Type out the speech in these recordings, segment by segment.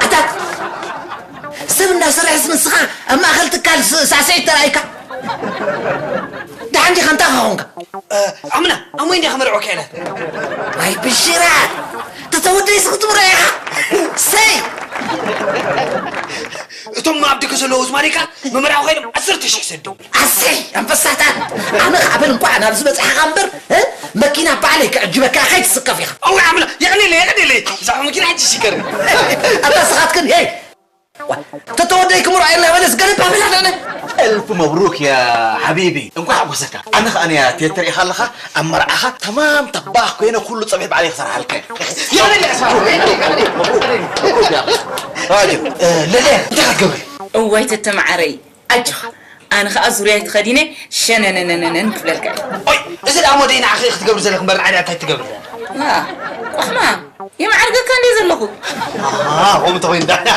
ኣታ ሰብ እንዳሰርሐስ ንስኻ ኣብ ማእኸል ትካል ስ- ሳስዒት ተራእይካ? ደሓን ዲኻ? እንታይ ኸኾንካ? ኣምና ኣሞይ እንዲያ ከመርዖ ክእለት። ኣይ ብሽራት፣ ተተወደይ ስኽትምሮ ኢኻ። ሰይ እቶም ኣብ ደገ ዘለዉ ዝማሪካ መመርዓዊ ኮይኖም ዓሰርተ ሽሕ ሰዱ። ኣሰይ ኣንበሳታት፣ ኣነ ከዓ በል እንኳዕ ናብዚ በፃሕኻ እምበር፣ እ? መኪና ባዕለይ ክዕጅበካ፣ ከይትስከፍ ኢኻ። ኣወ ኣምላ፣ የቕኒለይ፣ የቕኒለይ። ብዛዕባ መኪና ሕጂ ሽከር። ኣታ ስኻትክን፣ ሄይ! ዋ፣ ተተወደይ ክምርዖ የላ በለስ ገለ ባበላ ኣነ። ألف مبروك يا حبيبي. እንኳዕ ሓጎሰካ። ኣነ ከዓ እያ ቴተር ኢኻ ኣለኻ፣ ኣብ መርዓኻ ተማም ተባህ ኮይነ ኩሉ ፀብሒ ባዕለይ ክሰርሓልካ እየ። የቕኒለይ፣ ኣስፋ፣ የቕኒለይ፣ የቕኒለይ። መብሩክ፣ መብሩክ፣ መብሩክ ያ። ራጅል፣ እ፣ ለለ፣ እንታይ ክትገብሪ? እዋይ ተተማዓረይ። ኣጆኻ፣ ኣነ ኸኣ ዙርያይ ተኸዲነ ሸነነነነነን ክብለልካ እየ። ኦይ፣ እዚ ደኣ ሞደይ ንዓኺ ክትገብሪ ዘለኺ እምበር ንዓይ እንታይ ትገብሪ? ዋ፣ ቆሕማ፣ የማዕርገካ እንድየ ዘለኹ። ኣሃ፣ ከምኡ ተኾይኑ ደኣ።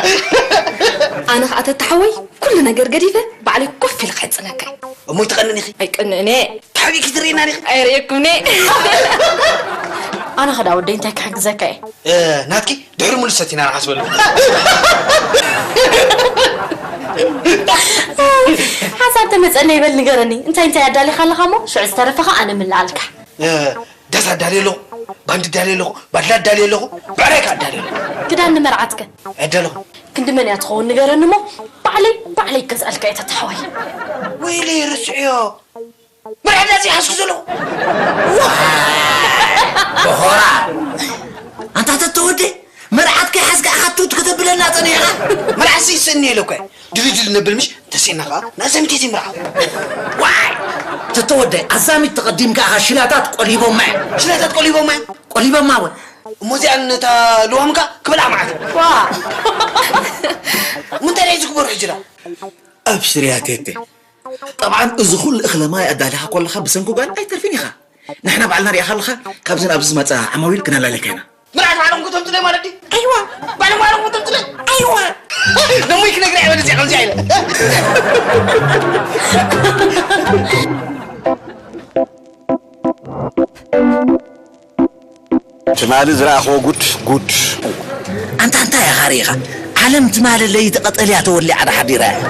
ኣነ ኸኣ ተተሓወይ ኩሉ ነገር ገዲፈ ባዕለይ ኮፍ ኢለ ክሕጽነካ እየ። እሞ ይትቐንኒ ኢኺ? ኣይቀንእን እየ። ተሓቢእኪ ትርእይና ዲኺ? ኣይርእየኩምኒ። ኣነ ኸኣ ወደይ እንታይ ክሕግዘካ እየ? እ፣ ናትኪ ድሕሪ ምሉእ ሰቲና ንሓስበሉ። ሓሳብ ተመጸለይ በል ንገረኒ። እንታይ እንታይ ኣዳሊኻ ኣለኻ እሞ ሽዑ ዝተረፈ ኸኣ ኣነ እምልኣልካ። እ፣ ዳስ ኣዳልየ ኣለኹ፣ ባንዲ ኣዳልየ ኣለኹ፣ ባድላ ኣዳልየ ኣለኹ፣ ብዕራይ ከኣ ኣዳልየ ኣለኹ። ክዳን ንመርዓትከ? ኣዳለኹ። ክንዲ መን እያ ትኸውን ንገረኒ እሞ ባዕለይ፣ ባዕለይ ክገዝኣልካ እየ ተተሓዋይ። ወይለይ ርስዕዮ። መርዓት እያ ዝሓዝኩ ዘለኹ። ዋይ፣ በኾራ። ኣንታ ተተወደ፣ መርዓት ከይሓዝካ ኢኻ ቱት ከተብለና ጸኒሕኻ? መርዓት ዘይሰኒ ኢለ እኮ እየ። ድልድል ነብል ምሽ ተስእና ኸዓ ንኣዛሚት እዚ ምርዓው። ዋይ! ተተወደ፣ ኣዛሚት ተቐዲምካ ኢኻ ሽላታት ቆሊቦማ እዮም። ሽላታት ቆሊቦማ እዮም? ቆሊቦማ እውን። እሞ እዚኣን ነታ ልዋምካ ክበልዓ መዓት። ዋ! ምንታይ ናይ ዝግበሩ ሕጂ ደኣ? ኣብሽር እያ ቴቴ። ጠብዓን እዚ ኩሉ እኽለ ማይ ኣዳሊኻ ኮለኻ ብሰንኪ ጓል ኣይተርፍን ኢኻ። ንሕና ባዕልና ሪእኻ ኣለኻ፣ ካብዚ ናብዚ ዝመጻ ዓማዊል ክነላልየካ ኢና። ምርዓት ባዕልኹም ክተምጹለይ ማለት ድዩ? ኣይዋ። ባዕልኹም ባዕልኹም ክተምጹለይ? ኣይዋ። ደሞይ ክነግራ እየ በል እዚኣ ከምዚኣ ኢለ። ትማሊ ዝረኣኽዎ ጉድ፣ ጉድ። ኣንታ እንታይ ኢኻ ርኢኻ? ዓለም ትማሊ ለይቲ ቀጠልያ ተወሊዓ ዶ ሓዲራ እያ።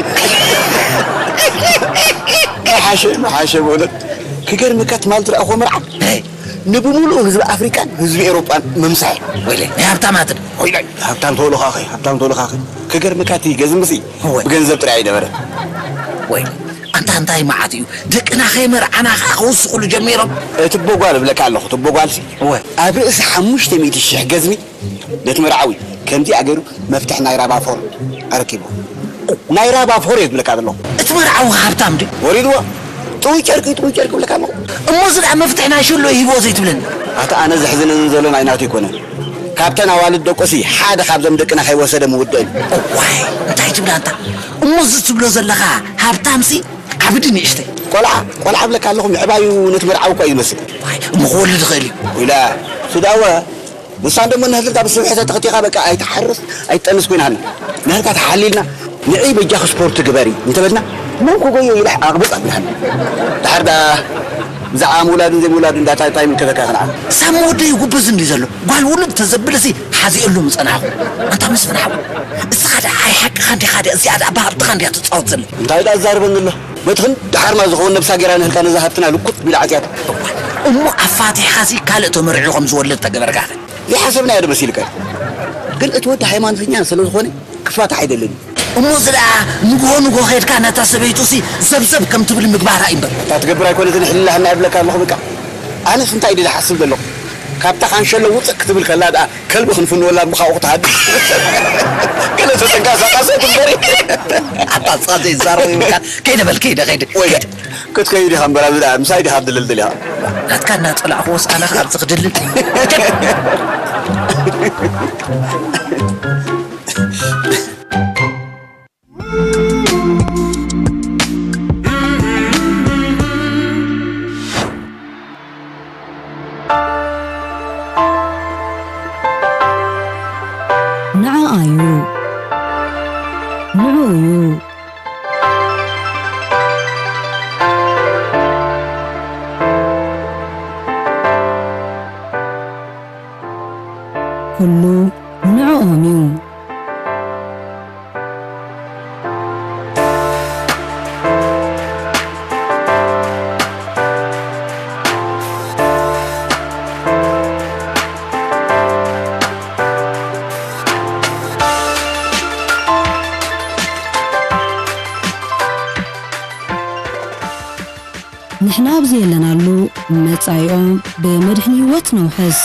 ምሓሸ፣ ምሓሸ ብእውነት። ክገርመካ ትማሊ ዝረኣኽዎ መርዓ፣ ኣይ። ንብምሉኡ ህዝቢ ኣፍሪቃን ህዝቢ ኤውሮጳን መምሳሒ። ወይለይ፣ ናይ ሃብታማት ዶ? ወይለይ፣ ሃብታም ተወልኻኸ፣ ሃብታም ተወልኻኸ። ክገርመካ እቲ ገዝምሲ እወ። ብገንዘብ ጥራይ ኣይነበረን። ወይ፣ ኣንታ እንታይ መዓት እዩ? ደቅና ከይመርዓና ከኣ ክውስኹሉ ጀሚሮም። እቲ ቦጓል እብለካ ኣለኹ፣ እቲ ቦጓልሲ እወ። ኣብ ርእሲ ሓሙሽተ ሚእቲ ሽሕ ገዝሚ ነቲ መርዓዊ ከምዚኣ ገይሩ መፍትሕ ናይ ራባፎር ኣረኪቡ። ናይ ራባ ፎር እየ ዝብለካ ዘለኹ። እቲ መርዓዊ ሃብታም ድዩ? ወሪድዎ። ጥውይ ጨርቂ፣ ጥውይ ጨርቂ ይብለካ ኣለኹ። እሞ እዚ ደኣ መፍትሒ ናይ ሸሎ ይህቦ ዘይትብለኒ? ኣታ ኣነ ዘሕዝነኒ ዘሎ ናይ ናቱ ኣይኮነን። ካብተን ኣዋልድ ደቁሲ ሓደ ካብዞም ደቅና ከይወሰደ ምውድኦ እዩ። እዋይ፣ እንታይ ትብላ ኣንታ? እሞ እዚ ትብሎ ዘለኻ ሃብታምሲ ዓብዲ ንእሽተይ። ቆልዓ፣ ቆልዓ እብለካ ኣለኹ፣ ምዕባዩ ነቲ መርዓዊ እኮ እዩ ዝመስል። እዋይ፣ እሞ ክወልድ ይኽእል እዩ። ኢላ፣ ሱዳወ፣ ንሳን ደሞ ንህልካ ብስብሒ ተተኽቲኻ በቃ ኣይትሓርስ ኣይትጠንስ ኮይና ሃልና። ንህልካ ተሓሊልና ንዒ በጃኺ ስፖርት ግበሪ እንተበልና መን ክጎዮ ኢላ ኣቕብጽ ኣብልሃልና። ድሓር ደኣ ብዛዕባ ምውላድን ዘይምውላድን ዳታ እንታይ ይምልከተካ ከነዓን? ሳሚ ወደይ ጉብዝ እንዲ ዘሎ ጓል ውልድ ተዘብልሲ ሓዚኦሉ ምጸናኹ። ኣንታ ምስ ፈናሕኩ እስኻ ደኣ ኣይ ሓቅኻ እንዲኻ ደኣ እዚኣ ደኣ ብሃብትኻ እንዲያ ትጻወት ዘለ። እንታይ ደኣ ትዛርበኒ ኣሎ? በቲ ክንዲ ሓርማ ዝኸውን ነብሳ ጌራ ንህልካ ነዛ ሃብትና ልኩጥ ቢላ ዓጽያታ። እሞ ኣፋቲሕኻሲ ካልእ ተመርዒ ከም ዝወልድ ተገበርካኸ? ዘይሓሰብናዮ ዶ መሲልካ? ግን እቲ ወዲ ሃይማኖተኛ ስለ ዝኾነ ክፋታሕ ኣይደልን እዩ። እሞ እዚ ደኣ ንግሆ ንግሆ ኸይድካ ነታ ሰበይቱሲ ዘብዘብ ከም ትብል ምግባራ እዩ እምበር። እታ ትገብር ኣይኮነትን ሕልላህና የብለካ ኣለኹ በቃ። ኣነስ እንታይ ድለ ሓስብ ዘለኹ? ካብታ ካንሸሎ ውፅእ ክትብል ከላ ደኣ ከልቢ ክንፍንወላ ብኻኡ ክትሃድም። ገለ ተተንቀሳቐሰ ትንበሪ። ኣታ ንስኻ ዘይዛረቡ ይብልካ። ከይደ በል፣ ከይደ፣ ከይደ፣ ወይ ከይደ። ክትከይድ ኢኻ እምበር ኣብዚ ደኣ ምሳይ ዲኻ ትድልድል ኢኻ? ናትካ እናጸላእኽዎስ ኣነ ኸኣ ኣብዚ ክድልል? ንዓኣ እዩ። ንዕኡ እዩ። ኩሉ ንዕኦም እዩ። ንሕና ኣብ ዘየለናሉ መጻኢኦም ብመድሕን ህይወት ነውሕስ።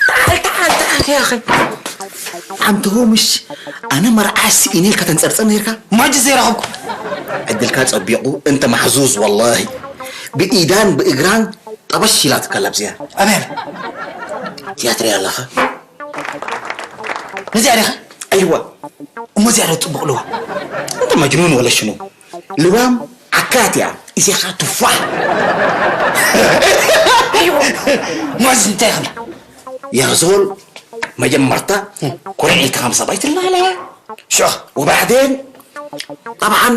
ተዓል፣ ተዓል፣ ተዓል፣ ያኸ። ዓምተዎ ምሽ፣ ኣነ መርዓ ስኢነ ኢልካ ተንጸርጸር ነይርካ? ማጅ ዘይረኸብኩ። ዕድልካ ጸቢቑ እንተ ማሕዙዝ፣ ወላሂ። ብኢዳን ብእግራን ጠበሽ ኢላትካ ላብዚያ። ኣበይ ኣላ? እዚኣ ትሪኣ ኣለኻ? ነዚኣ ዲኻ? ኣይዋ። እሞ እዚኣ ዶ ጽቡቕ ልዋ? እንተ መጅኑን ወለ ሽኑ? ልዋም ዓካት እያ። እዚኻ ቱፋሕ። ማዝ እንታይ ይኽላ? የረዞል መጀመርታ ኩርዕ ኢልካ ከም ሰብኣይ ትላለያ። ሽዑ ወባዕዴን ጠብዓን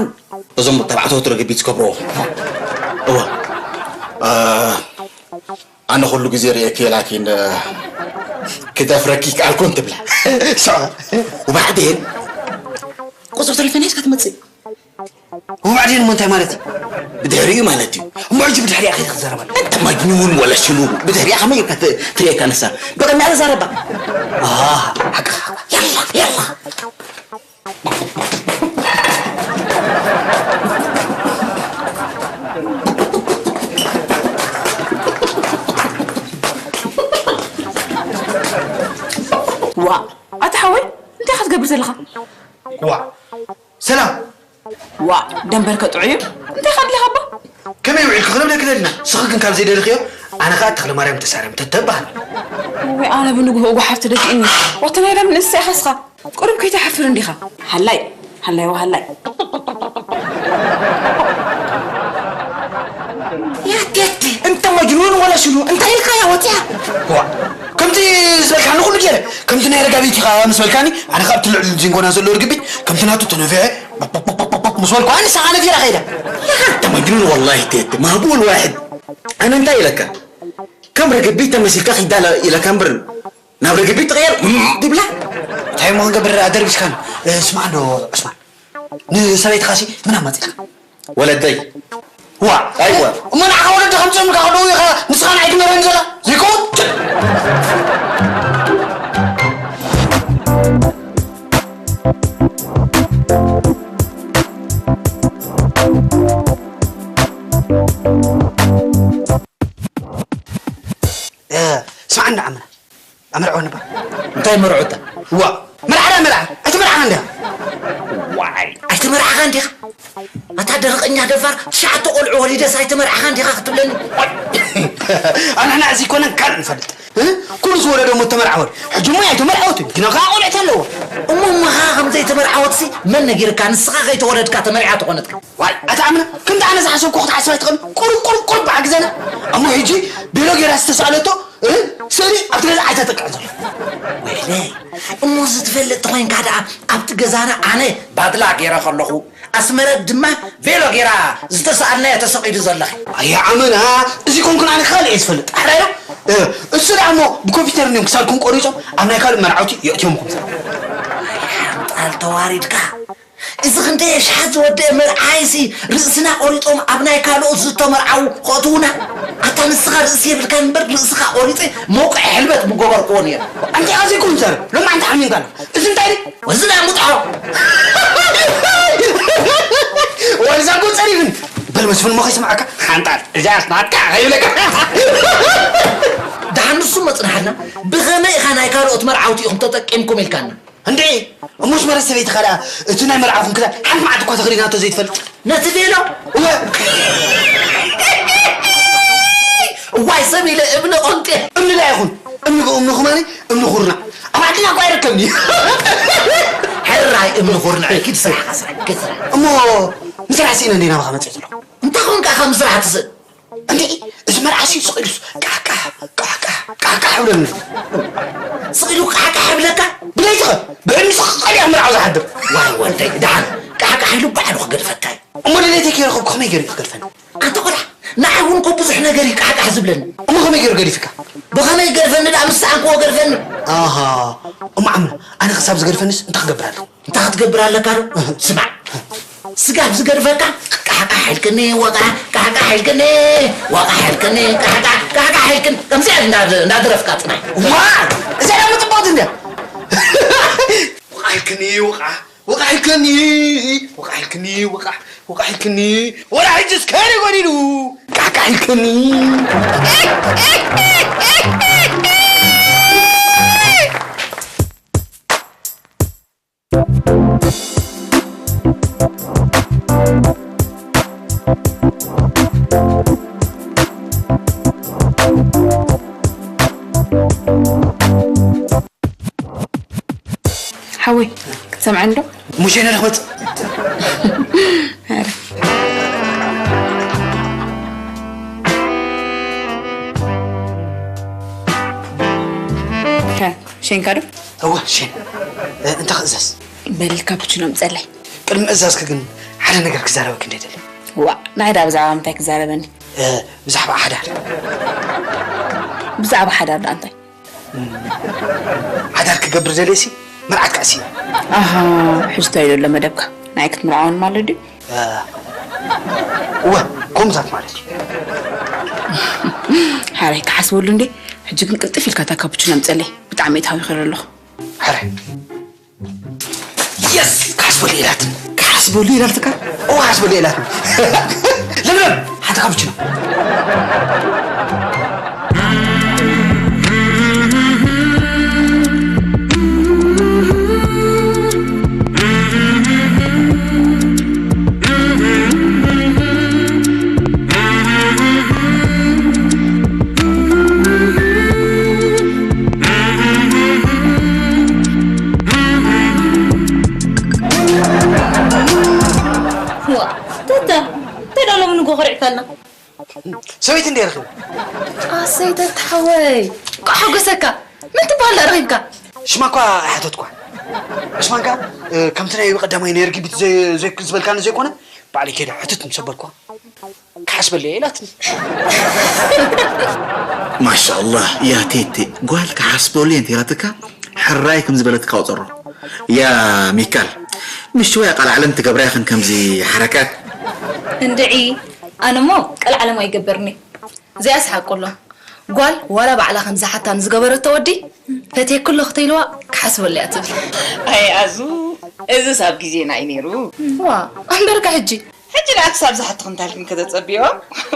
እዞም ተባዕቶ ትረግቢት ዝገብርዎ። እወ። እ፣ ኣነ ኩሉ ግዜ ርእየኪ ላኪን፣ እ፣ ክደፍረኪ ይከኣልኩን ትብላ። ሽዑ ወባዕዴን ቁጽሪ ተሌፎን ሒዝካ ትመጽእ። ወባዕዴን እሞ እንታይ ማለት እዩ? ብድሕሪኡ ማለት እዩ። እሞ ሕጂ ብድሕሪኣ ከይደ ክዛረብ ኣለዎ። እንተ መጅኑን ወለ ሽኑ፣ ብድሕሪኣ ከመይ ጌርካ ት-፣ ትርእየካ ንሳ? ብቕድሚኣ ተዛረባ። ኣሃ፣ ሓቅኻ። የላ፣ የላ። ዋእ፣ ኣታ ሓወይ፣ እንታይ ኢኻ ትገብር ዘለኻ? ዋእ፣ ሰላም። ዋእ፣ ደንበርከ ጥዑይ እዩ። እንታይ ኢኻ ኣድሊኻ እባ? ከመይ ውዒልኪ? ክንብለኪ ደሊና። ንስኺ ግን ካብ ዘይደለኽዮ፣ ኣነ ኸኣ ተኽለማርያም ተሳርያም ተተባህል። ወይ ኣነ ብንግሆ ጓሓፍ ተደፊእኒ። ዋታ ናይ ላም ንእስሳ ኢኻ እስኻ። ቁሩብ ከይትሓፍር እንዲኻ። ሃላይ፣ ሃላይ ወሃላይ። ያቴቴ፣ እንተ መጅኑን ወላ ሽኑ፣ እንታይ ኢልካያ ወፂኣ? ዋ፣ ከምቲ ዝበልካኒ ኩሉ ገይረ። ከምቲ ናይ ረጋቢት ኢኻ ምስ በልካኒ፣ ኣነ ካብ ትልዕል ዚንጎና ዘሎ ርግቢት፣ ከምቲ ናቱ ተነፊዐ፣ ፖፕ፣ ፖፕ፣ ፖፕ፣ ፖፕ፣ ፖፕ ምስ በልኩ፣ ኣነ ሰዓ ነፊራ ከይደ። ያኻ፣ እንተ መጅኑን ወላሂ ቴቴ፣ ማህቡል ዋሕድ። ኣነ እንታይ ኢለካ? ከም ርግቢት ተመሲልካ ኪዳ ኢለካ እምበር፣ ናብ ርግቢት ትቕየር፣ እም፣ ትብላ። እንታይ እሞ ክንገብር ኣደርቢስካን? እ፣ ስማዕ እንዶ ዑስማን፣ ንሰበይትኻሲ ምን ኣማጺእካ? ወለደይ። ዋ። ኣይዋ። እሞ ንዓኻ ወለዲ ከምጽኦም ኢልካ ከለዉ ኢኻ ንስኻ ንዓይ ትምህረኒ ዘላ? ዘይከውን? ኣመርዓወኒ እባ። እንታይ መርዑታ? ዋ፣ መርዓዳ መርዓ፣ ኣይተመርዓኻን ዲኻ? ዋይ፣ ኣይተመርዓኻን ዲኻ? ኣታ ደረቐኛ ደፋር፣ ትሽዓተ ቆልዑ ወሊደስ ኣይተመርዓኻን ዲኻ ክትብለኒ? ኣንሕና እዚ ኮነን ካልእ ንፈልጥ። እ? ኩሉ ዝወለደ እሞ ተመርዓወ። ሕጂ እሞ ኣይተመርዓወትን፣ ግና ከኣ ቆልዑት ኣለዎ። እሞ፣ እሞ ከኣ ከም ዘይተመርዓወትሲ መን ነጊርካ? ንስኻ ከይተወለድካ ተመርዓ ተኾነትካ። ዋይ፣ ኣታ ኣምና፣ ከምቲ ኣነ ዝሓሰብኩ ክትሓስብ ኣይትኽእልን። ቁሩብ፣ ቁሩብ፣ ቁሩብ ብሓግዘና። እሞ ሕጂ ቤሎ ጌራ ዝተሳእለቶ፣ እ? ስእሊ ኣብቲ ገዛ ኣይተጠቅዕ ዘሎ። ወይለይ፣ እሞ እዚ ትፈልጥ ተኾይንካ ደኣ ኣብቲ ገዛና ኣነ ባድላ ጌረ ከለኹ ኣስመረት ድማ ቬሎ ጌራ ዝተሰኣልናዮ ተሰቒሉ ዘለኺ። ኣየ ኣመና፣ እዚ ኮንኩን ኣነ ካልእ እየ ዝፈልጥ። ኣሕራዮ? እ፣ እሱ ደኣ እሞ ብኮምፒውተር እንዲዮም ክሳልኩም ቆሪጾም ኣብ ናይ ካልእ መርዓውቲ የእትዮምኩም። ኣይ ሓንጣል ተዋሪድካ። እዚ ክንደይ ኣሽሓት ዝወደአ መርዓይሲ ርእስና ቆሪጦም ኣብ ናይ ካልኦት ዝተመርዓዉ ከእትዉና? ኣታ ንስኻ ርእሲ የብልካን እምበር ርእስኻ ቆሪጸ መውቅዒ ሕልበት ምገበርክዎ ነይረ። ኣንቲ ኣዚ ኮምፒውተር ሎማዓንቲ ሓሚምካ ኣለኻ። እዚ እንታይ ድዩ? ወዚ ናይ ሙጣዖ። ወልዛ እኮ ጸሪፍን። በል መስፍን እሞ ከይሰምዓካ ሓንጣል። እዚኣስ ናትካ ከይብለካ። ደሓን ንሱ መጽናሕልና፣ ብኸመይ ኢኻ ናይ ካልኦት መርዓውቲ ኢኹም ተጠቂምኩም ኢልካና? እንዴ፣ እሞስ መረት ሰበይትኻ ደኣ እቲ ናይ መርዓኹም ክዳን ሓንቲ መዓልቲ እኳ ተኸዲናቶ ዘይትፈልጥ? ነቲ ቬሎ? እወ። እዋይ ሰብ ኢለ እምኒ ቆንጤ። እምኒ ደኣ ይኹን፣ እምኒ ብእምኒ ኹማኒ፣ እምኒ ኹርናዕ ኣብ ዓድና እኳ ኣይርከብን እዩ። ሕራይ እምኒ ኹርናዕ፣ ኪድ ስራሕኻ ስራሕ፣ ኪድ ስራሕ። እሞ ምስራሕ ስኢነ እንዴ ናባኻ መጺእ ዘለኹ? እንታይ ኾንካ ካብ ምስራሕ ትስእ? እንዴ፣ እዚ መርዓሲ ስቕ ኢሉስ ቃሕቃሕ፣ ቃሕቃሕ፣ ቃሕቃሕ ይብለኒ። ስቕ ኢሉ ቃሕቃሕ ይብለካ? ብለይቲ ኸ ብዕሚስ ቐሊያ መርዓው ዝሓድር። ዋይ ወደይ፣ ደሓን ቃሕቃሕ ኢሉ ባዕሉ ክገድፈካ እዩ። እሞ ድሌተይ ከይረኸብኩ ከመይ ገይሩ እዩ ክገድፈኒ? ኣንታ ቆልዓ፣ ንዓይ እውን እኮ ብዙሕ ነገር እዩ ቃሕቃሕ ዝብለኒ። እሞ ከመይ ገይሩ ገዲፍካ? ብኸመይ ገድፈኒ ደኣ? ምስ ሰኣንክዎ ገድፈኒ። ኣሃ፣ እሞ ዓምና፣ ኣነ ክሳብ ዝገድፈኒስ እንታይ ክገብር ኣለኒ? እንታይ ክትገብር ኣለካ ዶ? ስማዕ፣ ስጋብ ዝገድፈካ ቃሕቃሕ ኢልክኒ ወቃሕ፣ ቃሕቃሕ ኢልክኒ ወቃሕ ኢልክኒ፣ ቃሕቃሕ፣ ቃሕቃሕ ኢልክኒ፣ ከምዚኣ እንዳ-፣ እንዳደረፍካ ጽናሕ። ዋ! እዚኣ ደኣ ምጽቡቕቲ እንድያ። ወቃሕ ኢልክኒ ወቃሕ፣ ወቃሕ ኢልክኒ፣ ወቃሕ ኢልክኒ ወቃሕ፣ ወቃሕ ኢልክኒ፣ ወላ ሕጂ እስከ ደጎዲሉ፣ ቃሕቃሕ ኢልክኒ። ሓወይ፣ ክትሰምዐኒ ዶ? ሙሴ ነረ ክመጽእ። ኧረ። ከ፣ ሸንካ ዶ? እወ፣ ሸን። እ፣ እንታይ ክእዘዝ? በል፣ ካፑችኖ ምጸለይ። ቅድሚ ምእዛዝኪ ግን ሓደ ነገር ክዛረበኪ እንደ ደለ። ዋእ፣ ንዓይ ደኣ ብዛዕባ ምንታይ ክዛረበኒ? እ፣ ብዛዕባ ሓዳር። ብዛዕባ ሓዳር ደኣ እንታይ? ሓዳር ክገብር ደልየሲ መርዓት ክዕሲ እየ። ኣሃ፣ ሕጂ እንታይ ዘሎ መደብካ? ንዓይ ክትምርዓወኒ ማለት ድዩ? እ፣ እወ፣ ከምኡታት ማለት እዩ። ሓራይ ክሓስበሉ እንዴ? ሕጂ ግን ቅልጥፍ ኢልካ እታ ካፑችኖ ኣምጸለይ። ብጣዕሚ እየ ተሃዊኸ ኣለኹ። ሓራይ። የስ! ክሓስበሉ ኢላትኒ። ክሓስበሉ ኢላትካ? እወ፣ ክሓስበሉ ኢላትኒ። ለምለም፣ ሓንቲ ካፑችኖ። ዋ፣ ተተ፣ እንታይ ደኣ ሎሚ ንግሆ ኮሪዕካልና? ሰበይቲ እንድየ ረኺበ። ኣሰይ ተተ ሓወይ፣ እንቋዕ ሓጎሰካ። መን ትበሃል ደኣ ረኺብካ? ሽማ እኳ ኣይሓተትኳን። ዑስማን ከኣ፣ እ፣ ከምቲ ናይ ብቐዳማይ ነርጊ ቢት ዘይ-፣ ዘይ-፣ ዝበልካኒ ዘይኮነ፣ ባዕለይ ከይደ ሕትት ምስ ኣበልኳ፣ ክሓስበሉ እየ ኢላትኒ። ማሻኣላህ፣ ያ ቴቴ፣ ጓል ክሓስበሉ እየ እንተ ኢላትካ፣ ሕራይ ከም ዝበለትካ ቆጸሮ። ያ ሚካል፣ ምሽ ወይ ቃል ዓለም ትገብራ ኢኽን ከምዚ ሓረካት? እንድዒ፣ ኣነ እሞ ቃል ዓለም ኣይገብርኒ። እዚኣስ ሓቁ ኣሎ። ጓል ዋላ ባዕላ ከም ዝሓታ ንዝገበረቶ ወዲ፣ ፈትየኪ ኣለኹ ተይልዋ ክሓስበሉ እያ ትብል። ኣይ ኣዙ፣ እዚስ ኣብ ግዜና እዩ ነይሩ። ዋ፣ እምበርከ ሕጂ? ሕጂ ደኣ ክሳብ ዝሓትኹ እንታይ ኢልክን ከተጸብዮ?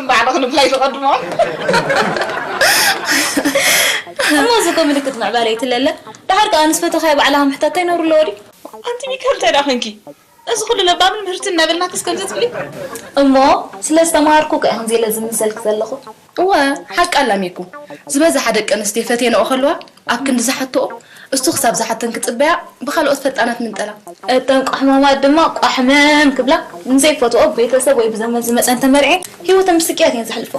ባዕልኽን ብላይ ትቐድሞ። እሞ እዚ እኮ ምልክት ምዕባለ እዩ ትለለ። ደሓር ከኣ ኣንስ ፈተኻዮ ባዕልኻ ምሕታት ኣይነብሩ ኣለዎ ድዩ? ኣንቲ ሚካል እንታይ ደኣ ኮንኪ? እዚ ኩሉ ለባምን ምህርትን እናበልናክስ ከምዚ ትብሊ? እሞ ስለ ዝተማሃርኩ እኮ እየ ከምዚ ኢለ ዝምሰልክ ዘለኹ። እወ፣ ሓቂ ኣላሚኩም። ዝበዝሓ ደቂ ኣንስትዮ ፈቴንኦ ከለዋ ኣብ ክንዲ ዝሓትኦ፣ እሱ ክሳብ ዝሓተን ክጽበያ ብኻልኦት ፈጣናት ምንጠላ። እተን ቋሕማማት ድማ ቋሕመም ክብላ፣ ንዘይፈትኦ ቤተሰብ ወይ ብዘመድ ዝመጸን ተመርዕየን ህይወተን ብስቅያት እየን ዘሕልፎ።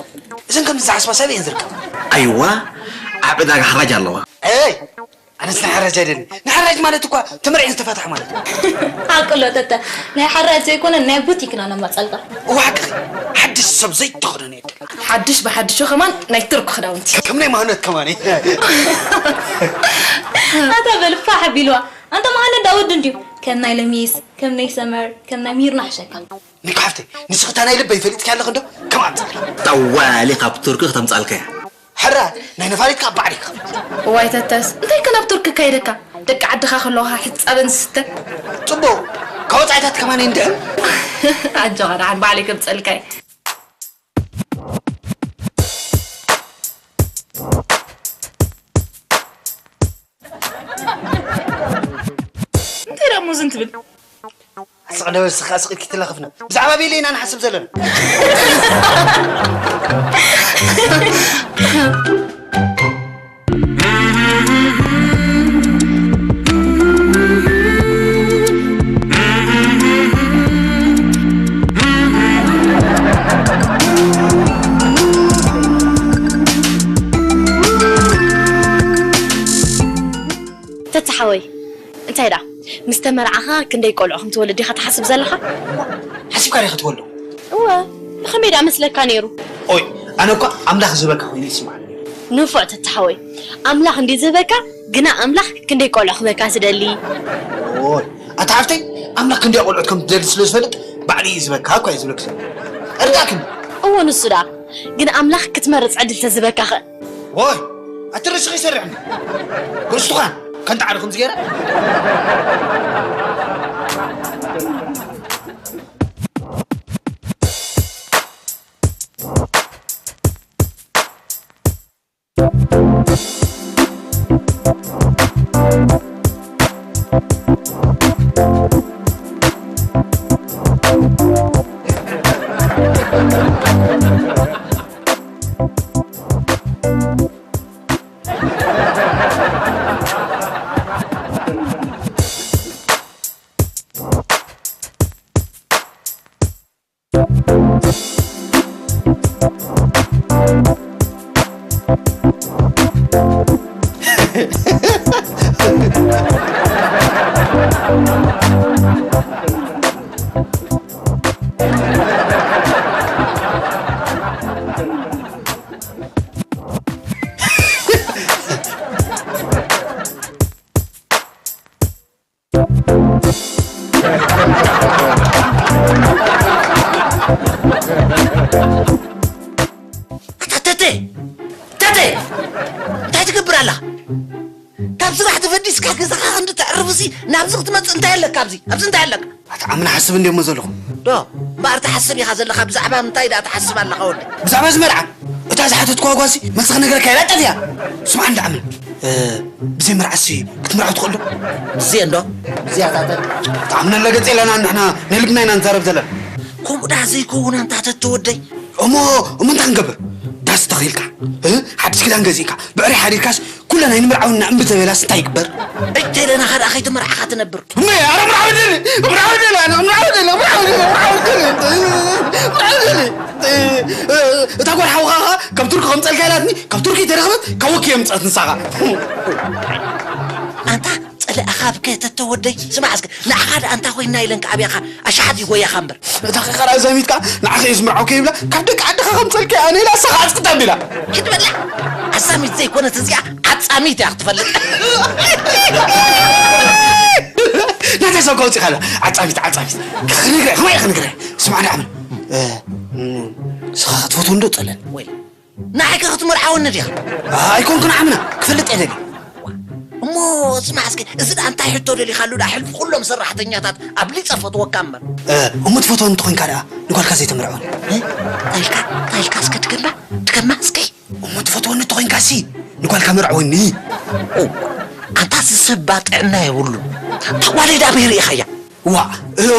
እዘን ከምዚ ዝሓስባ ሰብ እየን ዝርከባ። ኣይዋ፣ ኣብ ዕዳጋ ሓራጅ ኣለዋ። ኣይ፣ ኣነስ ናይ ሓራጅ ኣይደልን። ናይ ሓራጅ ማለት እኳ ተመርዕየን ዝተፋትሓ ማለት እዩ። ሓቅሎ ተተ፣ ናይ ሓራጅ ዘይኮነ ናይ ቡቲክና ነማጸልካ። እዋ ሓቅኺ፣ ሓድሽ ሰብ ዘይተኸደነ የለን። ሓድሽ ብሓድሾ ከማን ናይ ቱርክ ክዳውንቲ። ከም ናይ ማህነት ከማን። ኣታ በል ፋሕ ቢልዋ። ኣንታ መሃነት ዳውድ እንድዩ። ከም ናይ ለሚስ፣ ከም ናይ ሰመር፣ ከም ናይ ሚርና ሕሸካ። ኒኮ ሓፍተይ፣ ንስኺ እታ ናይ ልበይ ፈሊጥኪ ኣለኺ እንዶ? ከም ኣምጻልኪ። ጠዋሊ ካብ ቱርክ ክተምጻልካ እያ። ሕራ፣ ናይ ነፋሪት ካብ ባዕዲ ክኸፍል። እዋይ ተተስ፣ እንታይ ከ ናብ ቱርክ ካይደካ? ደቂ ዓድኻ ከለኻ ሕጻበን ዝስተ። ጽቡቕ፣ ካብ ወጻኢታት ከማን እንድሕን። ኣጆኻ ደሓን ባዕለይ ከምጸልካ እየ። እንታይ ደኣ እሞ ዝን ትብል? ስቕ ደበል ስኻ ስቕ ኢልኪ ትለኽፍና። ብዛዕባ ቤለ ኢና ንሓስብ ዘለና። ተታ ሓወይ፣ እንታይ ደኣ? ምስ ተመርዓኻ ክንደይ ቆልዑ ከም ትወልድ ዲኻ ትሓስብ ዘለኻ? ሓሲብካ ዲኻ ትወልዶ? እወ፣ ብኸመይ ደኣ መስለካ ነይሩ? ኦይ፣ ኣነ እኳ ኣምላኽ ዝህበካ ኮይኑ ይስምዓኒ ነይሩ። ንፉዕ ተታ ሓወይ፣ ኣምላኽ እንድዩ ዝህበካ፣ ግና ኣምላኽ ክንደይ ቆልዑ ክህበካ ዝደሊ? ኦይ፣ ኣታ ሓፍተይ፣ ኣምላኽ ክንደይ ቆልዑት ከም ትደሊ ስለ ዝፈልጥ፣ ባዕሉ እዩ ዝህበካ እኳ እዩ ዝብለኪ ዘሎ። እርዳእክኒ። እወ፣ ንሱ ደኣ። ግን ኣምላኽ ክትመርጽ ዕድል ተዝህበካኸ? ዎይ፣ ኣቲ ርእስኺ ይሰርሕ እንዶ። ርስቱኻን፣ ከንታ ዓዱ ከምዚ ገይራ? ኣታ ተተ! ተተ! እንታይ ትገብር ኣለኻ? ካብ ስራሕ ተፈዲስካ ገዛኻ ክንዲ ተዕርፍሲ ናብዚ ክትመጽእ እንታይ ኣለካ ኣብዚ? ኣብዚ እንታይ ኣለካ? ኣታ ኣምና ሓስብ እንድየ እሞ ዘለኹ። ዶ፣ እምበኣር ትሓስብ ኢኻ ዘለኻ፣ ብዛዕባ ምንታይ ደኣ ትሓስብ ኣለኻ ወደይ? ብዛዕባ እዚ መርዓ፣ እታ ዝሓተትኩዋ ጓልሲ መልሲ ክነግረካ እየ፣ ጠፊኣ። ስምዓ እንዳ ኣምና፣ እ፣ ብዘይ መርዓሲ ክትምርዓው ትኽእል ዶ? ብዘይ እንዶ? ብዘይ ኣታ፣ ኣታ። ኣታ ኣምና ለገጽ የለና ንሕና ናይ ልብና ኢና ንዛረብ ዘለና። ከምኡ ደኣ ዘይከውን ኣንታ ተተ ወደይ። እሞ፣ እሞ እንታይ ክንገብር? ዳስ ተኺልካ፣ እ? ሓድሽ ክዳን ገዚእካ፣ ብዕሪ ሓዲርካስ፣ ኩለን ኣይንምርዓውን እምቢ ተበላስ እንታይ ይግበር? እጀ ደናኻ ደኣ ከይትምርዓኻ ትነብር። እመ፣ ኣረ ምርዓው ደሊ፣ ምርዓው ደሊ፣ ኣነ ምርዓው ደሊ፣ ምርዓው ደሊ፣ ምርዓው ደሊ፣ ምርዓው ደሊ። እ፣ እ፣ እታ ጓል ሓውኻ ኸኣ ካብ ቱርኪ ከምጸልካ ኢላትኒ፣ ካብ ቱርኪ ተረኽበት፣ ካብ ወኪ የምጸት ንሳኻ። ኣንታ ጸላእኻ ብከ ተተ ወደይ፣ ስማዕ እስከ፣ ንዓኻ ደኣ ኣንታ ኮይና ኢለን ክኣብያኻ፣ ኣሽሓት ይጎያኻ እምበር። እታ ኸኻራ ዘሚትካ ንዓኺ እዩ ዝምርዓው ከይብላ፣ ካብ ደቂ ዓድኻ ከምጸልካ ኣነ ኢላ፣ እሳኻ ኣጽቅጣ ቢላ። ሂድ በላ። ኣዛሚት ዘይኮነት እዚኣ፣ ዓጻሚት እያ ክትፈልጥ። ናታ ሰብ ከውጽእ ካላ፣ ዓጻሚት፣ ዓጻሚት። ክነግረ፣ ከመይ እየ ክነግረ? ስማዕ፣ ንዓምን። እ፣ ንስኻ ክትፈትዎ እንዶ ጸለል። ወይ ንዓይ ከ ክትምርዓወኒ ዲኻ? ኣይኮንኩን ዓምና፣ ክፈልጥ እየ ደልየ። እሞ ስማዕ እስከ፣ እዚ ደኣ እንታይ ሕቶ ደሊኻሉ ደኣ? ሕልፊ ኩሎም ሰራሕተኛታት ኣብሊጸ ፈትወካ እምበር። እ፣ እሞ ትፈትወኒ እንተኾይንካ ደኣ፣ ንጓልካ ዘይተምርዐወኒ? እ? እንታይ ኢልካ? እንታይ ኢልካ? እስከ ድገማ፣ ድገማ እስከ። እሞ ትፈትወኒ እንተ ኮይንካሲ ንጓልካ መርዓወኒ። ኣታ ዝሰባ ጥዕና የብሉ። ጓለይ ዳ ኣበይ ርኢኻያ? ዋ፣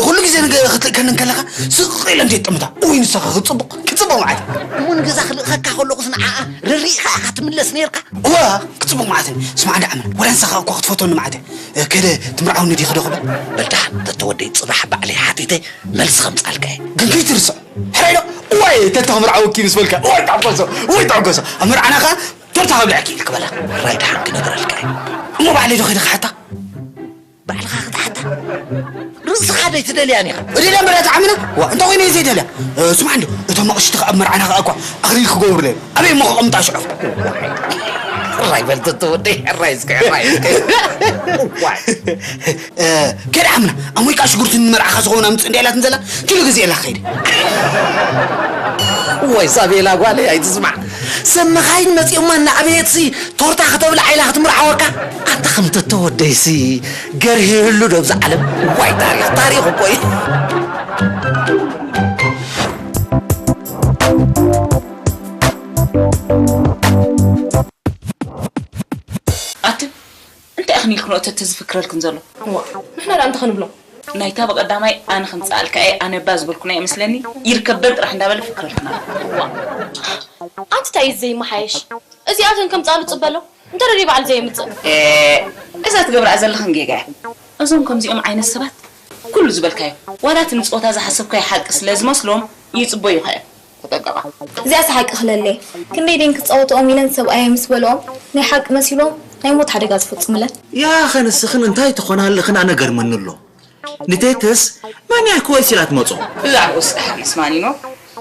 ኩሉ ግዜ ንገ ክትልእከኒ እንከለኻ ስቕ ኢለ እንዴት ጥምታ። ኡይ ንሳኻ ክትጽቡቕ ክትጽቡቕ ማለት። እሞ ንገዛ ክልእኸካ ከለኹስ ንዓኣ ርሪእኻ ኢኻ ትምለስ ነርካ? ዋ፣ ክትጽቡቕ ማለት። ስማዕ እንዳ ኣምን ወላ ንሳኻ እኮ ክትፈትወኒ ማለት። ከደ ትምርዓውኒ ዲኺ ዶ ክብል? በልዳሓን ተተወደይ ጽባሕ ባዕለይ ሓቲተ መልሲ ከምጻልካ እየ። ግን ከይትርስዖ። ሕራይ ዶ? እዋይ ተተኽምርዓወኪ ምስ በልካ እዋይ ተዕጎሶ እዋይ ተዕጎሶ። ኣብ መርዓና ኸኣ ቶርታ ከብልዐኪ ኢልክ በላ። ሕራይ ደሓን ክነግረልካ እየ። እሞ ባዕለይ ዶ ከይደ ክሓታ? ባዕልኻ ክትሓታ? ርእስኻ ደይ ትደልያን ኢኻ። እደልያ እምበር እታ ዓምና? ዋ፣ እንተ ኾይነ እየ ዘይደልያ። እ፣ ስማዕ እንዶ፣ እቶም ኣቕሽቲ ኸኣ ኣብ መርዓና ኸኣ እኳ ኣኽሊል ክገብሩለይ። ኣበይ እሞ ከቐምጣ ሽዑ? ሕራይ በል ተተወደይ፣ ሕራይ እስከ፣ ሕራይ እስከ። እዋይ። እ፣ ከዳ ዓምና፣ ኣሞይ ከኣ ሽጉርቲ ንመርዓኻ ዝኸውን ኣምጽእ እንድያ ኢላትኒ ዘላ፣ ኪሎ ገዚኤላ ክኸይድ። እዋይ፣ ሳቤላ ጓለይ ኣይትስማዕ። ሰብ መኻይን መጺኦማ እናኣበየትሲ ቶርታ ከተብልዓ ኢላ ክትምርዓወካ? ኣንታ ከም ተተወደይሲ ገርሂ ይህሉ ዶ ኣብዛ ዓለም? ዋይ ታሪኽ፣ ታሪኽ እኮ እዩ። ኣቲ እንታይ ኢኽን ኢልክን እተተ ዝፍክረልክን ዘሎ? እዋ፣ ንሕና ደኣ እንታይ ክንብሎ? ናይታ ብቐዳማይ ኣነ ከምጽኣልካ እየ፣ ኣነ እባ ዝበልኩና እየ መስለኒ፣ ይርከብ በል ጥራሕ እንዳበለ ፍክረልክና ኣሎ። እዋ፣ ኣንቲ እንታይ እዩ ዘይመሓየሽ? እዚኣተን ከምጽኣሉ ጽበሎ፣ እንተ ደልዩ በዓል ዘየምጽእ። ኤ፣ እዛ ትገብርኣ ዘለኽን ጌጋ እያ። እዞም ከምዚኦም ዓይነት ሰባት ኩሉ ዝበልካዮ፣ ዋላ እቲ ንጾታ ዝሓሰብካዮ ሓቂ ስለ ዝመስሎም ይጽበዩኻ እዮም። ተጠንቀቓ። እዚኣስ ሓቂ ክለለ። ክንደይ ደን ክጻወትኦም ኢለን ሰብኣየ ምስ በልኦም ናይ ሓቂ መሲሎም ናይ ሞት ሓደጋ ዝፍጽምለን። ያኸ ንስኽን እንታይ ትኾና ኣለኽን ኣነ ገርመኒ ኣሎ። ንቴተስ መን እያ ክወይስ ኢላ ትመጾ? ብዛዕባኡስ ደሓንስ ማን ይኖ?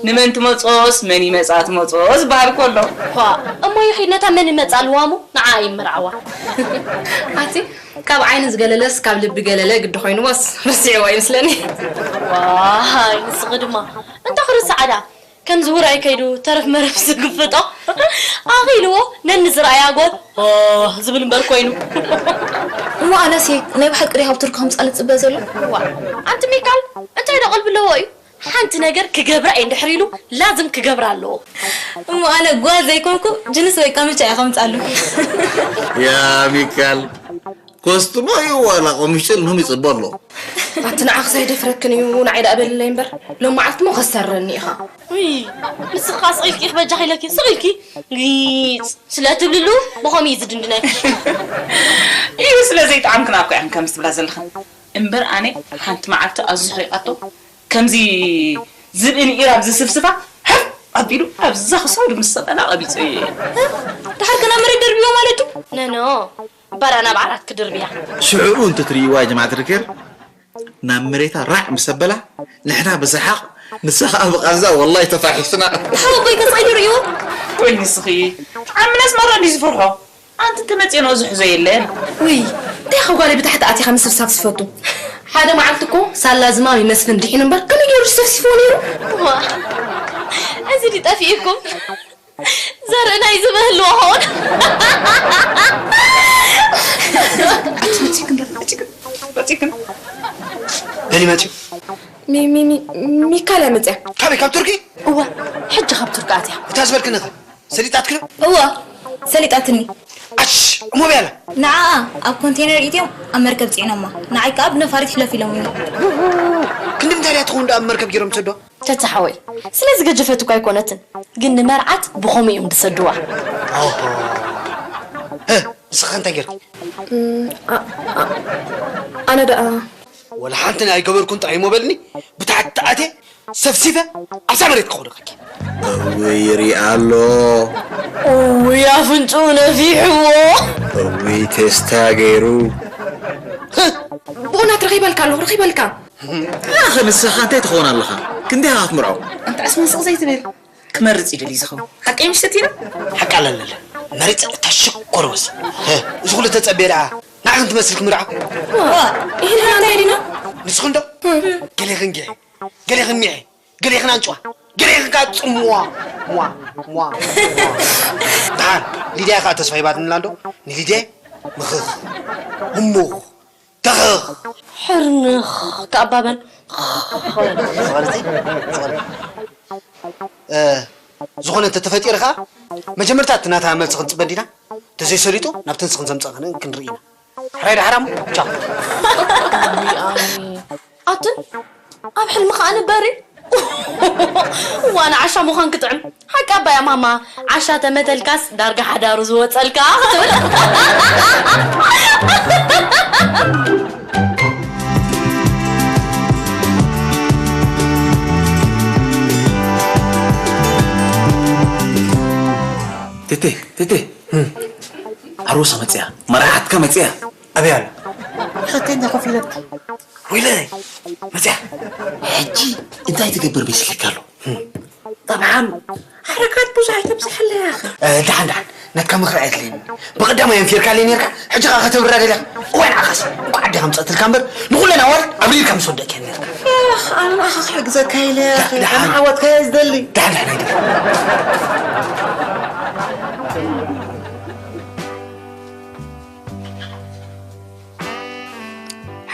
ንመን ትመጾስ መን ይመጻ ትመጾ ዝበሃል እኮ ኣሎ። ኳ፣ እሞ ይኺድ ነታ መን ይመጻ ልዋሙ ንዓ ይምርዓዋ። ኣቲ ካብ ዓይኒ ዝገለለስ ካብ ልቢ ገለለ ግዲ ኮይንዎስ ረሲዕዋ ይመስለኒ። ዋይ ንስኺ ድማ እንተ ክርስዓ ዳ ከምዚ ውራይ ከይዱ ተረፍ መረፍ ዝግፍጦ ኣኺልዎ ነኒ ዝረኣያ ጓል ኦ ዝብል እምበር ኮይኑ። እሞ ኣነስ ናይ ብሓቂ ዲኻ ኣብ ቱርኪ ከምጻ ልጽበ ዘሎ? ዋ ኣንቲ ሚካል እንታይ ዶ ቀልቢ ኣለዎ እዩ? ሓንቲ ነገር ክገብራ እየ እንድሕር ኢሉ ላዝም ክገብራ ኣለዎ። እሞ ኣነ ጓል ዘይኮንኩ ጅንስ ወይ ቀምጫ እየ ከምጻሉ። ያ ሚካል ኮስትሞ እዩ ዋላ ቆምሽጥል ንም ይጽበ ኣሎ። ኣቲ ንዓኺ ዘይደፍረክን እዩ ንዓይ ደኣ በልለይ እምበር ሎም መዓልቲ እሞ ከሰርረኒ ኢኻ። ውይ ንስኻ ስቕ ኢልኪ ኢኺ በጃኺ ኢለኪ ስቕ ኢልኪ ጊጽ ስለ ትብልሉ ብኸምኡ እዩ ዝድንድነኪ። እዩ ስለ ዘይጠዓምክና እኮ ኢኽን ከምዚ ትብላ ዘለኽን እምበር ኣነ ሓንቲ መዓልቲ ኣዝዩ ሕሪቓቶ ከምዚ ዝብኢ ንኢራብ ዝስፍስፋ ሕፍ ኣቢሉ ኣብዛ ክሳዱ ምስ ሰቐላ ቀቢጸዮ እየ። ድሓር ከ ናብ መሬት ደርብዮ ማለት እዩ? ነኖ እባ ደኣ ናብ ዓራት ክድርብያ። ሽዕኡ እንትትርእይዋ ጀማዓት ርኬር ናብ መሬታ ራዕ ምስ ኣበላ ንሕና ብሰሓቕ ንሳ ኸኣ ብቓንዛ ወላሂ ተፋሒስና። ሓወቦይ ከ ስቕ ኢሉ ርእይዎ? ወይ ንስኺ ዓሚ ኣስመራ እንድዩ ዝፈርሖ። ኣንቲ እንተመጺኤ ንኡ ዝሕዞ የለን። ውይ እንታይ ኢኻ ጓለይ ብታሕቲ ኣቲኻ ምስፍሳፍ ትፈቱ? ሓደ መዓልቲ እኮ ሳላ ዝማም ይመስፍን ድሒኑ እምበር ከመይ ገይሩ ዝሰፍሲፍዎ ነይሩ? ዋ፣ እዚ ድዩ ጠፊኡኩም? ዘርኢ ናይ ዝብህልዎ ኸውን። ኣቲ መጺክን ዶ? መጺክን? መጺክን? መን እዩ መጺኡ? ሚ- ሚ- ሚ- ሚካል እያ መጺኣ። ካበይ? ካብ ቱርኪ? እወ፣ ሕጂ ካብ ቱርኪ ኣትያ። እታ ዝበልክኒ ኸ? ሰሊጣትኪ ዶ? እወ፣ ሰሊጣትኒ። ኣሽ፣ እሞ በያላ። ንዓኣ ኣብ ኮንቴነር ኢትዮም ኣብ መርከብ ጽዒኖማ። ንዓይ ከኣ ብነፋሪት ሕለፍ ኢሎምኒ። ክንዲ ምንታይ ድያ ትኸውን ደኣ ኣብ መርከብ ገይሮም ዝሰድዋ? ተታ ሓወይ፣ ስለ ዝገጀፈት እኮ ኣይኮነትን፣ ግን ንመርዓት ብኸምኡ እዮም ዝሰድዋ። ኦሆ። ህ፣ ንስኺ ከ እንታይ ጌርኪ? እም፣ ኣ-፣ ኣ-፣ ኣነ ደኣ ወላ ሓንቲ ናይ ኣይገበርኩን ጥራይ እሞ በልኒ፣ ብታሕቲ ኣትየ ሰፍሲፈ ኣብዛ መሬት ከውድቐኪ። እውይ ይርኢ ኣሎ። እውይ ኣፍንጭኡ ነፊሕዎ። እውይ ቴስታ ገይሩ። ህ! ብእውነት ረኺበልካ ኣለኹ፣ ረኺበልካ። ኣኸ ንስኻ እንታይ ትኸውን ኣለኻ? ክንደይ ኢኻ ክትምርዖ? ኣንታ ዕስማን ስቕ ዘይትብል። ክመርጽ ይደሊ ዝኸውን። ሓቀይ ምሽ ተቲና? ሓቂ ኣለለለ። መሪጸ እታ ሽኮር ወስ። ህ! እዚ ኩሉ ተጸብየ ደኣ ንዓኽን ትመስል ክምርዓ? ዋ! ኢህልና እንታይ ዲና? ንስኽን ዶ? ገሌኽን ጊዒ፣ ገሌኽን ሚዒ፣ ገሌኽን ኣንጭዋ፣ ገሌኽን ከኣ ጽምዋ። ሟ፣ ሟ፣ ሟ። ደሓን ሊድያ ከኣ ተስፋ ሂባትንላ እንዶ? ንሊድያ ምኽኽ፣ ህሙኽ፣ ተኽኽ። ሕርንኽ ከኣ ኣባበል። ዝቐርጺ፣ ዝቐርጺ። እ፣ ዝኾነ እንተተፈጢሩ ኸዓ መጀመርታ እቲ ናታ መልሲ ክንጽበ እንዲና፣ ተዘይሰሊጡ ናብተን ክንዘምጽእ ክንርኢ ኢና። ሕራይ ደሓራሙ? ቻው። ኣትን ኣብ ሕልሚ ኸዓ ንበሪ። ዋና ዓሻ ምዃን ክጥዕም። ሓቂ ኣባያ ማማ፣ ዓሻ ተመተልካስ ዳርጋ ሓዳሩ ዝወጸልካ ክትብል። ትቲ ትቲ ኣሮሳ መጽያ፣ መራሓትካ መጽያ። ኣበይ ኣላ? ኸተኛ ኮፍ ኢለታ። ወይለይ፣ መጽያ። ሕጂ እንታይ ትገብር መሲልካ ኣሎ? ጠብዓን ሓረካት ብዙሕ ኣይተብዝሐለይ ኣኸ። ደሓን ደሓን፣ ናትካ ምኽሪ ኣየድልየኒ። ብቐዳማይ ኣንፊርካለይ ነርካ፣ ሕጂ ኸኣ ከተብርራ ደሊኻ። እዋይ ንዓኻስ፣ እንኳዕ ኣዴኻ ኣምጸትልካ እምበር፣ ንኹለን ኣዋልድ ኣብሪርካ ምስ ወደእክየን ነርካ። ኣኽ፣ ኣነ ንዓኻ ክሕግዘካ ኢለ ኣኸ። ደሓን። ኣነ ዓወትካ እየ ዝደሊ። ደሓን ደሓን ኣይደል።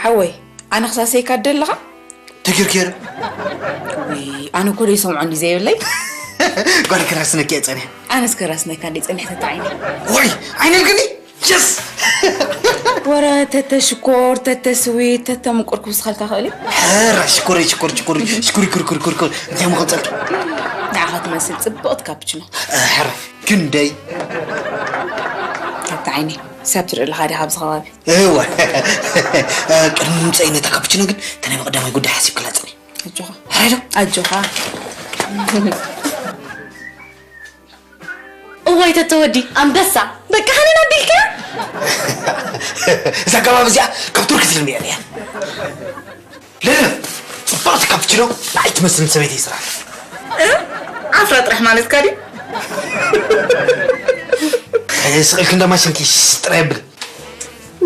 ሓወይ፣ ኣነ ክሳሰየካ ደለኻ? ተኪር ኬር። ውይ፣ ኣነ እኮ ደይ ሰምዖ እንዲ ዘይብለይ። ጓል ክራስነኪ እየ ጸኒሐ። ኣነስ ክራስነካ እንዲ ጸኒሐ ተታዒኒ። ወይ፣ ዓይነ ልግኒ? የስ! ወረ ተተ ሽኮር፣ ተተ ስዊት፣ ተተ ምቁር ክውስኸልካ ክእል እዩ? ሕራ ሽኮር፣ ሽኮር፣ ሽኮር፣ ሽኩሪ፣ ኩሪ፣ ኩሪ፣ ኩሪ፣ ኩሪ። እንታይ መቐጸልኪ? ንዓኻ ትመስል ጽብቕቲ ካፕችኖ። ሕራ፣ ክንደይ? ተታዒኒ፣ ሰብ ትርኢ ኣለኻ ዲኻ ኣብዚ ከባቢ? እወ። ቅድሚ ምምፀይ ነታ ካፕችኖ ግን እታ ናይ መቐዳማይ ጉዳይ ሓሲብክላ ፅኒ። ኣጆኻ። ሕራይ ዶ? ኣጆኻ። እዋይ ተተወዲ ኣንበሳ በቃ ሃነን ኣቢልካ። እዛ ከባቢ እዚኣ ካብ ቱርኪ ትልምያ እያ። ለለ ፅብቕቲ ካፕችኖ ንዓይ ትመስል ሰበይቲ ይስራሕ። ዓፍራ ጥራሕ ማለትካ ድዩ? ስቕ ኢልክ እንዳ ማሽንኪ ሽሽ ጥራይ የብል።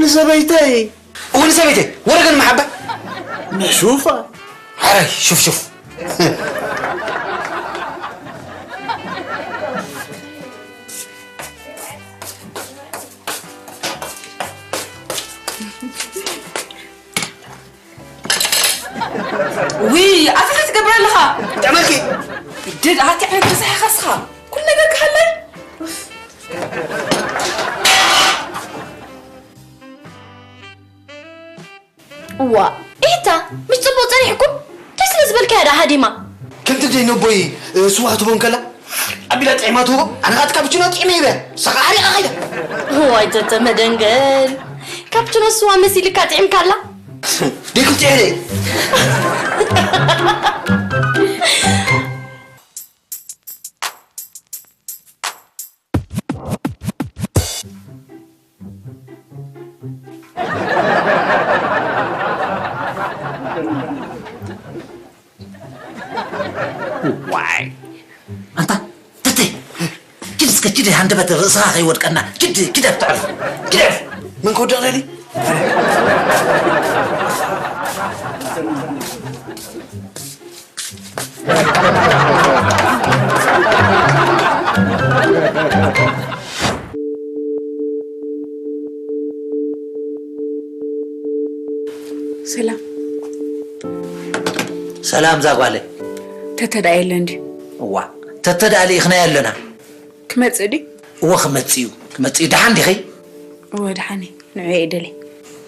ንሰበይተይ እውን ሰበይተይ ወረገን መሓባ መሹፋ ሓራይ ሹፍሹፍ ውይ ኣታ እንታይ ትገብር ኣለኻ? ጥዕመልኪ ድድ ኣቲ ዓይነት ረሳሕ ኢኻ እስኻ ኩሉ ነገር ክሃላይ እዋ ኤታ ምሽ ጽቡቕ ጸኒሕኩም እንታይ ስለ ዝበልካያ ደኣ ሃዲማ ከምቲ ደይ ነቦይ ስዋ ክትቦ እንከላ ኣቢላ ጥዒማ ትህቦ ኣነ ኻትካ ብችኖ ጥዒመ ይበ ሰኻ ሓሪቓ ኸይደ እዋይ ተተ መደንገል ካብ ችኖ ስዋ መሲልካ ጥዒምካላ ደይ ክልጥዔ ደይ ዋይ ኣንታ ተተይ ኪድ እስከ ኪድ ሃንደበት ርእስኻ ከይወድቀና ኪድ ኪድ ኣብትዕርፍ ኪድ መን ክወድቕ ደሊ ሰላም ሰላም ዛጓለይ ተተዳ የለን ድዩ እዋ ተተዳ ልኢኽናዮ ኣለና ክመጽእ ድዩ እወ ክመጽእ እዩ ክመጽእ እዩ ደሓን ዲኺ እወ ደሓን እዩ ንዑ እየ ደልየ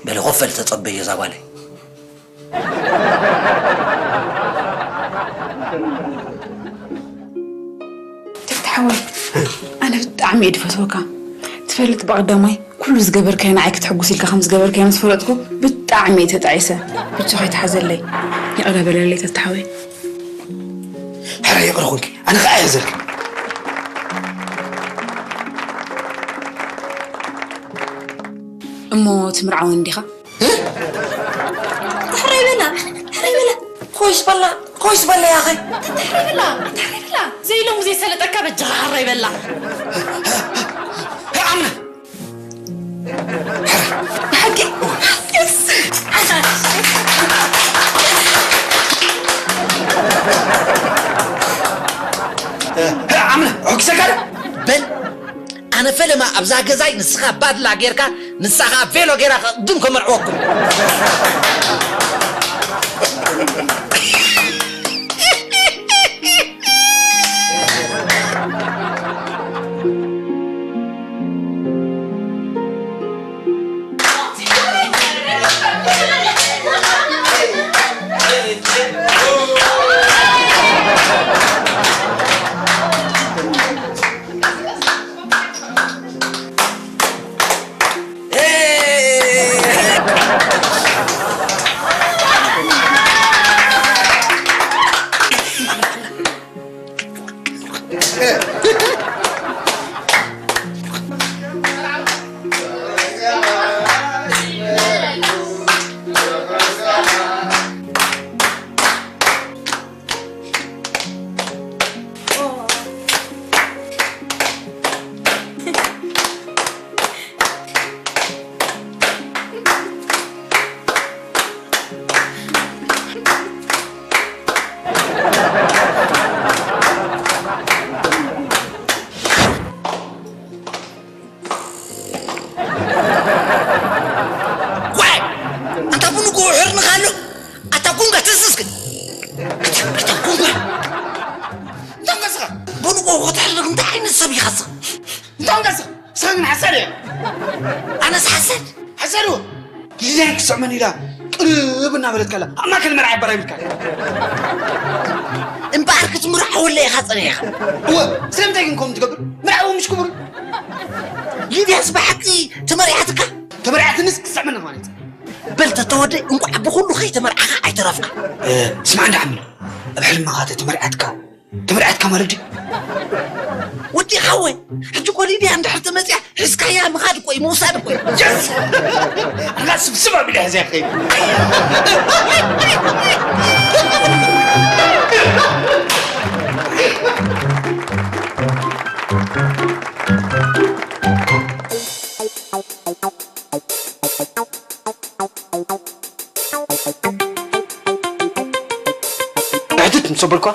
በሊ ኮፍ በሊ ተጸበዮ ዛጓለይ ተታሓወይ ኣነ ብጣዕሚ እየ ድፈትወካ ትፈልጥ ብቐዳማይ ኩሉ ዝገበርካዮ ንዓይ ክትሕጉስ ኢልካ ከም ዝገበርካዮ ምስ ፈለጥኩ ብጣዕሚ እየ ተጣዒሰ ብቻ ከይትሓዘለይ ይቕረ በለለይ ተታሓወይ ሕረ ይቕረ ኹንኪ ኣነ ከዓ እየ ዘልካ እሞ ትምርዓወን ዲኻ ሕራይ በላ ሕራይ በላ ኮይስ በላ ኮይስ በላ ያኸ ሕራይ በላ ሕራይ በላ ዘይሎም ዘይሰለጠካ በጃኻ ሕራይ በላ ኣምና ሓቂ ኣምና ሑኪሰካ ዶ በል ኣነ ፈለማ ኣብዛ ገዛይ ንስኻ ባድላ ጌርካ ንሳ ኸዓ ቬሎ ጌራ ክቕድም ከመርዕወኩም ሰብ ይኸስኽ። እንታይ ወንጋስኽ? ንስኻ ግን ሓሳድ እያ። ኣነስ ሓሳድ? ሓሳድ እዎ። ሊድያን ክስዕመን ኢላ ቅርብ እናበለትካ ኣላ። ኣብ ማእከል መርዓ ይባራ ይብልካ። እምበኣር ክትምርዖ ወለ ኢኻ ጸኒሕኻ። እወ፣ ስለምንታይ ግን ከምኡ ትገብር? ምርዓው ምሽ ክቡር። ሊድያስ ብሓቂ ተመሪዓትካ? ተመሪዓትንስ ክስዕመን ማለት እዩ። በል ተተወደይ እንቋዕ ብኹሉ ከይተመርዓኻ ኣይተረፍካ። እ፣ ስማዕ እንዳ ዓሚ፣ ኣብ ሕልምኻ ተተመሪዓትካ ተመርዓትካ ማለት ድዩ? ወዲ ሓወይ፣ ሕጂ እኮ ሊድያ እንድሕር ተመጽያ፣ ሒዝካያ ምኻድ እኮ እዩ፣ ምውሳድ እኮ እዩ። የስ! ኣላ ስብስብ ኣቢለ ሕዝያ ከይድ። ብሕትት ምስ ኣበልኳ፣